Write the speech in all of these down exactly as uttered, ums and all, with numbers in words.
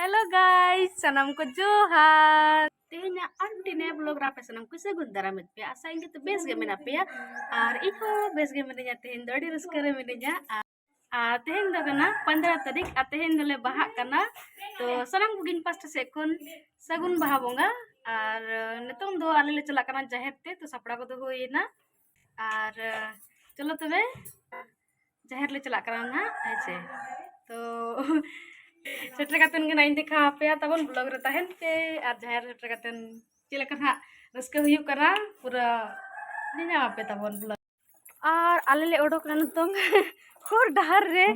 Hello guys, ᱥᱟᱱᱟᱢ ᱠᱚ ᱡᱚᱦᱟᱨ᱾ ᱛᱮᱦᱮᱧᱟᱜ ᱟᱨ ᱢᱤᱫᱴᱤᱡ ᱱᱟᱭᱟ vlog ᱨᱮ ᱟᱯᱮ ᱥᱟᱱᱟᱢ ᱠᱚ ᱥᱟᱹᱜᱩᱱ ᱫᱟᱨᱟᱢᱮᱫ ᱯᱮᱭᱟ᱾ ᱟᱥᱟᱭᱟᱹᱧ ᱡᱚᱛᱚ ᱵᱮᱥ ᱜᱮ ᱢᱮᱱᱟᱜ ᱯᱮᱭᱟ, ᱟᱨ ᱤᱧ ᱦᱚᱸ ᱵᱮᱥ ᱜᱮ ᱢᱤᱱᱟᱹᱧᱟ᱾ ᱛᱮᱦᱮᱧ ᱫᱚ ᱟᱹᱰᱤ ᱨᱟᱹᱥᱠᱟᱹ ᱨᱮ ᱢᱤᱱᱟᱹᱧᱟ᱾ ᱟᱨ, ᱟᱨ ᱛᱮᱦᱮᱧ ᱫᱚ ᱠᱟᱱᱟ ᱯᱚᱱᱫᱽᱨᱚ ᱛᱟᱹᱨᱤᱠᱷ, ᱟᱨ ᱛᱮᱦᱮᱧ ᱫᱚᱞᱮ ᱵᱟᱦᱟᱜ ᱠᱟᱱᱟ᱾ ᱛᱚ ᱥᱟᱱᱟᱢ ᱠᱚᱜᱮ ᱤᱧ ᱯᱟᱥᱴᱟ ᱥᱮᱫ ᱠᱷᱚᱱ ᱥᱟᱹᱜᱩᱱ ᱵᱟᱦᱟ ᱵᱚᱸᱜᱟ᱾ ᱟᱨ ᱱᱤᱛᱚᱝ ᱫᱚ ᱟᱞᱮ ᱞᱮ ᱪᱟᱞᱟᱜ ᱠᱟᱱᱟ ᱡᱟᱦᱮᱨ ᱛᱮ, ᱛᱚ ᱥᱟᱯᱲᱟᱣ ᱠᱚᱫᱚ ᱦᱩᱭᱮᱱᱟ᱾ ᱟᱨ ᱪᱚᱞᱚ ᱛᱚᱵᱮ ᱡᱟᱦᱮᱨ ᱞᱮ ᱪᱟᱞᱟᱜ ᱠᱟᱱᱟ ᱱᱟᱦᱟᱜ, ᱦᱮᱸ ᱥᱮ᱾ ᱛᱚ ᱥᱮᱴᱮᱨ ᱠᱟᱛᱮᱱ ᱜᱮ ᱱᱟᱦᱟᱜ ᱤᱧ ᱫᱮᱠᱷᱟᱣ ᱟᱯᱮᱭᱟ ᱛᱟᱵᱚᱱ, vlog ᱨᱮ ᱛᱟᱦᱮᱱ ᱯᱮ᱾ ᱟᱨ ᱡᱟᱦᱮᱨ ᱥᱮᱴᱮᱨ ᱠᱟᱛᱮᱱ ᱪᱮᱫ ᱞᱮᱠᱟ ᱱᱟᱦᱟᱜ ᱨᱟᱹᱥᱠᱟᱹ ᱦᱩᱭᱩᱜ ᱠᱟᱱᱟ, ᱯᱩᱨᱟᱹ ᱧᱮᱞᱧᱟᱢ ᱟᱯᱮ ᱛᱟᱵᱚᱱ vlog᱾ ᱟᱨ ᱟᱞᱮ ᱞᱮ ᱚᱰᱚᱠ ᱮᱱᱟ ᱱᱤᱛᱚᱝ ᱦᱚᱨ ᱰᱟᱦᱟᱨ ᱨᱮ᱾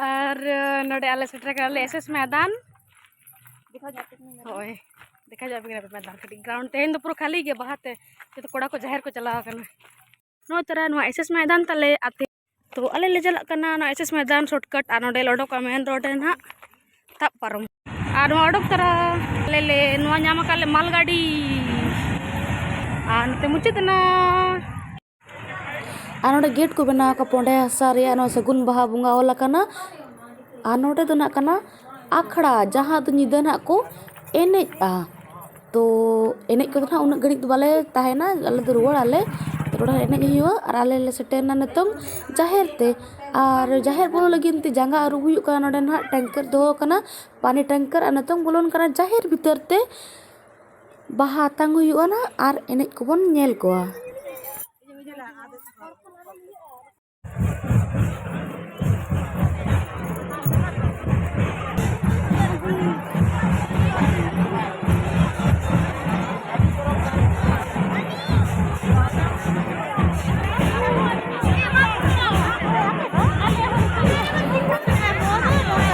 ᱟᱨ ᱱᱚᱰᱮ ᱟᱞᱮ ᱥᱮᱴᱮᱨ ᱠᱟᱱᱟ ᱞᱮ ᱮᱥᱮᱥ ᱢᱚᱭᱫᱟᱱ᱾ ᱦᱳᱭ, ᱫᱮᱠᱷᱟ ᱧᱚᱜ ᱟᱯᱮ ᱠᱟᱱᱟ ᱯᱮ ᱢᱚᱭᱫᱟᱱ ᱠᱟᱹᱴᱤᱡ᱾ ground ᱛᱮᱦᱮᱧ ᱫᱚ ᱯᱩᱨᱟᱹ ᱠᱷᱟᱹᱞᱤ ᱜᱮ ᱵᱟᱦᱟᱛᱮ, ᱡᱚᱛᱚ ᱠᱚᱲᱟ ᱠᱚ ᱡᱟᱦᱮᱨ ᱠᱚ ᱪᱟᱞᱟᱣ ᱟᱠᱟᱱᱟ᱾ ᱱᱚᱜᱼᱚᱭ ᱛᱚᱨᱟ ᱱᱚᱣᱟ ᱮᱥᱮᱥ ᱢᱚᱭᱫᱟᱱ ᱛᱟᱞᱮ ᱟᱛᱮ᱾ ᱛᱚ ᱟᱞᱮ ᱞᱮ ᱪᱟᱞᱟᱜ ᱠᱟᱱᱟ ᱱᱚᱣᱟ ᱮᱥᱮᱥ ᱢᱚᱭᱫᱟᱱ shortcut, ᱟᱨ ᱱᱚᱰᱮ ᱞᱮ ᱚᱰᱚᱠᱚᱜᱼᱟ main road ᱨᱮ ᱱᱟᱦᱟᱜ ᱛᱟᱵ ᱯᱟᱨᱚᱢ᱾ ᱟᱨ ᱱᱚᱣᱟ ᱚᱰᱚᱠ ᱛᱚᱨᱟ ᱟᱞᱮ ᱞᱮ ᱱᱚᱣᱟ ᱧᱟᱢ ᱟᱠᱟᱫ ᱞᱮ ᱢᱟᱞ ᱜᱟᱹᱰᱤ, ᱟᱨ ᱱᱚᱛᱮ ᱢᱩᱪᱟᱹᱫ ᱮᱱᱟ᱾ ᱟᱨ ᱱᱚᱰᱮ gate ᱠᱚ ᱵᱮᱱᱟᱣ ᱟᱠᱟᱫ ᱯᱚᱸᱰᱮ ᱦᱟᱥᱟ ᱨᱮᱭᱟᱜ ᱱᱚᱣᱟ ᱥᱟᱹᱜᱩᱱ ᱵᱟᱦᱟ ᱵᱚᱸᱜᱟ ᱚᱞ ᱟᱠᱟᱱᱟ᱾ ᱟᱨ ᱱᱚᱰᱮ ᱫᱚ ᱱᱟᱜ ᱠᱟᱱᱟ ᱟᱠᱷᱲᱟ, ᱡᱟᱦᱟᱸ ᱫᱚ ᱧᱤᱫᱟᱹ ᱱᱟᱜ ᱠᱚ ᱮᱱᱮᱡᱼᱟ᱾ ᱛᱚ ᱮᱱᱮᱡ ᱠᱚᱫᱚ ᱱᱟᱜ ᱩᱱᱟᱹᱜ ᱜᱷᱟᱹᱲᱤᱡ ᱫᱚ ᱵᱟᱞᱮ ᱛᱟᱦᱮᱱᱟ, ᱟᱞᱮ ᱫᱚ ᱨᱩᱣᱟᱹᱲ ᱟᱞᱮ᱾ ᱛᱚ ᱱᱚᱰᱮ ᱮᱱᱮᱡ ᱦᱩᱭᱩᱜᱼᱟ᱾ ᱟᱨ ᱟᱞᱮ ᱞᱮ ᱥᱮᱴᱮᱨᱱᱟ ᱱᱤᱛᱚᱝ ᱡᱟᱦᱮᱨ ᱛᱮ᱾ ᱟᱨ ᱡᱟᱦᱮᱨ ᱵᱚᱞᱚ ᱞᱟᱹᱜᱤᱫ ᱛᱮ ᱡᱟᱸᱜᱟ ᱟᱹᱨᱩᱵ ᱦᱩᱭᱩᱜ ᱠᱟᱱᱟ᱾ ᱱᱚᱰᱮ ᱱᱟᱜ tanker ᱫᱚᱦᱚ ᱠᱟᱱᱟ, ᱯᱟᱱᱤ tanker᱾ ᱟᱨ ᱱᱤᱛᱚᱝ ᱵᱚᱞᱚᱱ ᱠᱟᱱᱟ ᱡᱟᱦᱮᱨ ᱵᱷᱤᱛᱟᱹᱨ ᱛᱮ᱾ ᱵᱟᱦᱟ ᱟᱛᱟᱝ ᱦᱩᱭᱩᱜᱼᱟ ᱱᱟᱜ ᱟᱨ ᱮᱱᱮᱡ ᱠᱚᱵᱚᱱ ᱧᱮᱞ ᱠᱚᱣᱟ᱾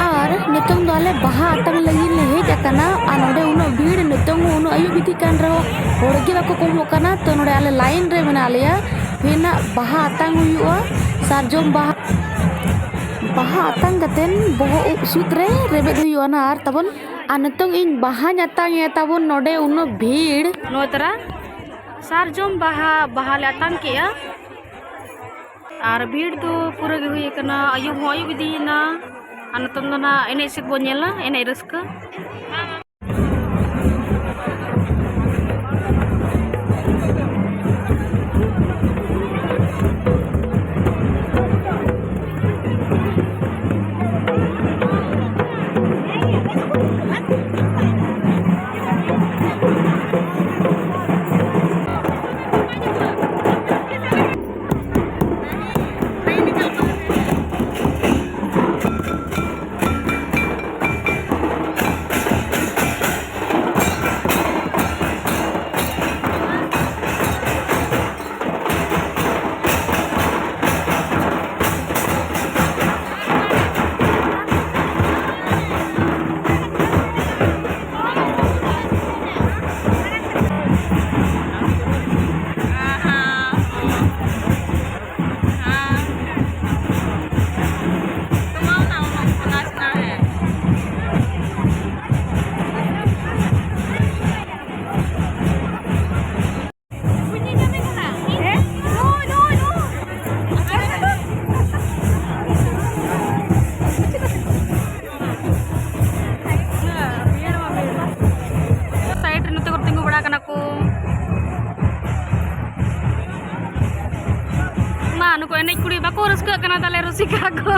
ᱟᱨ ᱱᱤᱛᱚᱝ ᱫᱚ ᱟᱞᱮ ᱵᱟᱦᱟ ᱟᱛᱟᱝ ᱞᱟᱹᱜᱤᱫ ᱞᱮ ᱦᱮᱡ ᱟᱠᱟᱱᱟ᱾ ᱟᱨ ᱱᱚᱰᱮ ᱩᱱᱟᱹᱜ ᱵᱷᱤᱲ, ᱱᱤᱛᱚᱝ ᱦᱚᱸ ᱩᱱᱟᱹᱜ ᱟᱹᱭᱩᱵ ᱤᱫᱤᱜ ᱠᱟᱱ ᱨᱮᱦᱚᱸ ᱦᱚᱲ ᱜᱮ ᱵᱟᱠᱚ ᱠᱚᱢᱚᱜ ᱠᱟᱱᱟ᱾ ᱛᱚ ᱱᱚᱰᱮ ᱟᱞᱮ line ᱨᱮ ᱢᱮᱱᱟᱜ ᱞᱮᱭᱟ᱾ ᱦᱮᱱᱟᱜ ᱵᱟᱦᱟ ᱟᱛᱟᱝ ᱦᱩᱭᱩᱜᱼᱟ, ᱥᱟᱨᱡᱚᱢ ᱵᱟᱦᱟ᱾ ᱵᱟᱦᱟ ᱟᱛᱟᱝ ᱠᱟᱛᱮᱱ ᱵᱚᱦᱚᱜ ᱩᱵ ᱥᱩᱫ ᱨᱮ ᱨᱮᱵᱮᱫ ᱦᱩᱭᱩᱜᱼᱟ ᱱᱟ ᱟᱨ ᱛᱟᱵᱚᱱ᱾ ᱟᱨ ᱱᱤᱛᱚᱝ ᱤᱧ ᱵᱟᱦᱟᱧ ᱟᱛᱟᱝ ᱮᱫ ᱛᱟᱵᱚᱱ, ᱱᱚᱰᱮ ᱩᱱᱟᱹᱜ ᱵᱷᱤᱲ᱾ ᱱᱚᱜᱼᱚᱭ ᱛᱟᱨᱟ ᱥᱟᱨᱡᱚᱢ ᱵᱟᱦᱟ, ᱵᱟᱦᱟ ᱞᱮ ᱟᱛᱟᱝ ᱠᱮᱜᱼᱟ᱾ ᱟᱨ ᱵᱷᱤᱲ ᱫᱚ ᱯᱩᱨᱟᱹ ᱜᱮ ᱦᱩᱭ ᱟᱠᱟᱱᱟ, ᱟᱹᱭᱩᱵ ᱦᱚᱸ ᱟᱹᱭᱩᱵ ᱤᱫᱤᱭᱮᱱᱟ᱾ ᱟᱨ ᱱᱤᱛᱚᱝ ᱫᱚ ᱱᱟᱦᱟᱜ ᱮᱱᱮᱡ ᱥᱮᱫ ᱵᱚᱱ ᱧᱮᱞᱟ, ᱮᱱᱮᱡ ᱨᱟᱹᱥᱠᱟᱹ᱾ ᱥᱟᱭᱤᱰ ᱨᱮ ᱱᱚᱛᱮ ᱠᱚ ᱛᱤᱸᱜᱩ ᱵᱟᱲᱟ ᱠᱟᱱᱟ ᱠᱚ᱾ ᱢᱟ, ᱱᱩᱠᱩ ᱮᱱᱮᱡ ᱠᱩᱲᱤ ᱵᱟᱠᱚ ᱨᱟᱹᱥᱠᱟᱹᱜ ᱠᱟᱱᱟ ᱛᱟᱞᱮ, ᱨᱩᱥᱤᱠᱟ ᱠᱚ᱾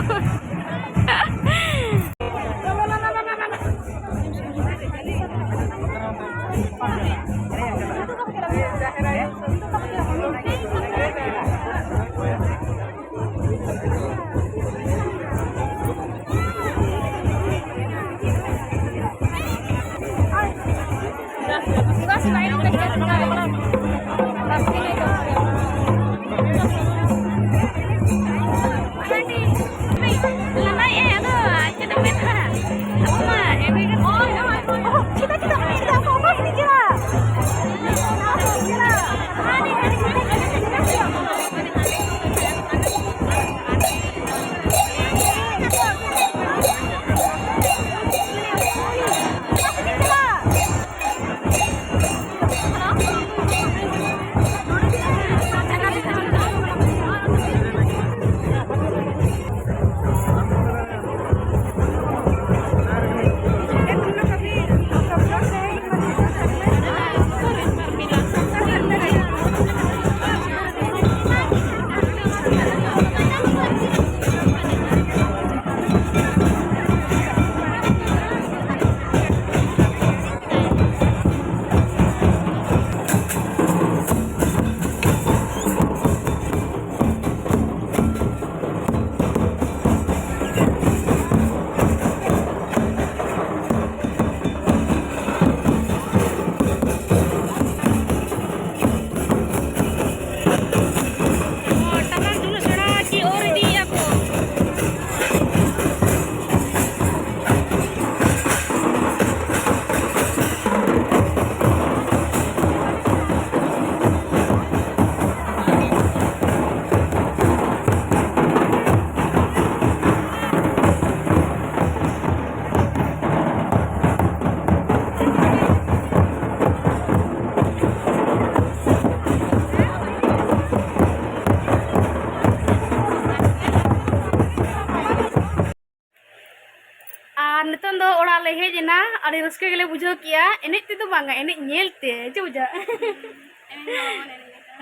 ᱞᱮ ᱦᱮᱡ ᱮᱱᱟ, ᱟᱹᱰᱤ ᱨᱟᱹᱥᱠᱟᱹ ᱜᱮᱞᱮ ᱵᱩᱡᱷᱟᱹᱣ ᱠᱮᱜᱼᱟ, ᱮᱱᱮᱡ ᱛᱮᱫᱚ ᱵᱟᱝᱟ, ᱮᱱᱮᱡ ᱧᱮᱞ ᱛᱮ, ᱪᱮᱫ ᱵᱩᱡᱷᱟᱹᱜ?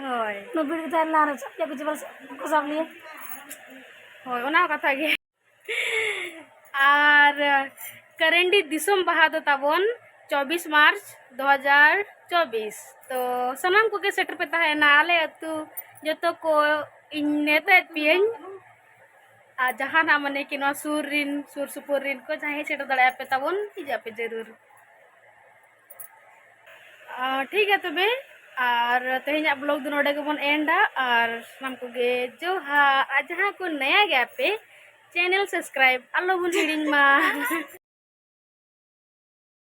ᱦᱳᱭ᱾ ᱱᱚᱣᱟ ᱵᱷᱤᱲ ᱨᱮ ᱛᱟᱦᱮᱸ ᱞᱮᱱᱟ, ᱟᱨ ᱪᱟᱯ ᱠᱮᱫ ᱠᱚ ᱡᱮ ᱵᱟᱞᱮ ᱥᱟᱵ, ᱵᱟᱠᱚ ᱥᱟᱵ ᱞᱮᱭᱟ᱾ ᱦᱳᱭ, ᱚᱱᱟ ᱦᱚᱸ ᱠᱟᱛᱷᱟ ᱜᱮ᱾ ᱟᱨ ᱠᱟᱨᱮᱱᱰᱤ ᱫᱤᱥᱚᱢ ᱵᱟᱦᱟ ᱫᱚ ᱛᱟᱵᱚᱱ ᱪᱚᱵᱵᱤᱥ ᱢᱟᱨᱪ ᱫᱩ ᱦᱟᱡᱟᱨ ᱪᱚᱵᱵᱤᱥ᱾ ᱛᱚ ᱥᱟᱱᱟᱢ ᱠᱚᱜᱮ ᱥᱮᱴᱮᱨ ᱯᱮ ᱛᱟᱦᱮᱱᱟ ᱟᱞᱮ ᱟᱹᱛᱩ, ᱡᱚᱛᱚ ᱠᱚ ᱤᱧ ᱱᱮᱣᱛᱟᱭᱮᱫ ᱯᱮᱭᱟᱹᱧ᱾ ᱟᱨ ᱡᱟᱦᱟᱱᱟᱜ ᱢᱟᱱᱮ ᱠᱤ ᱱᱚᱣᱟ ᱥᱩᱨ ᱨᱤᱱ, ᱥᱩᱨ ᱥᱩᱯᱩᱨ ᱨᱤᱱ ᱠᱚ ᱡᱟᱦᱟᱸᱭ ᱥᱮᱴᱮᱨ ᱫᱟᱲᱮᱭᱟᱜᱼᱟ ᱯᱮ ᱛᱟᱵᱚᱱ, ᱦᱤᱡᱩᱜ ᱟᱯᱮ ᱡᱟᱹᱨᱩᱲ᱾ ᱟᱨ ᱴᱷᱤᱠ ᱜᱮᱭᱟ ᱛᱚᱵᱮ, ᱟᱨ ᱛᱮᱦᱮᱧᱟᱜ ᱵᱞᱚᱜ ᱫᱚ ᱱᱚᱰᱮ ᱜᱮᱵᱚᱱ ᱮᱱᱰᱟ᱾ ᱟᱨ ᱥᱟᱱᱟᱢ ᱠᱚᱜᱮ ᱡᱚᱦᱟᱨ, ᱟᱨ ᱡᱟᱦᱟᱸ ᱠᱚ ᱱᱟᱭᱟ ᱜᱮᱭᱟ ᱯᱮ, ᱪᱮᱱᱮᱞ ᱥᱟᱵᱥᱠᱨᱟᱭᱤᱵ ᱟᱞᱚ ᱵᱚᱱ ᱦᱤᱲᱤᱧ ᱢᱟ᱾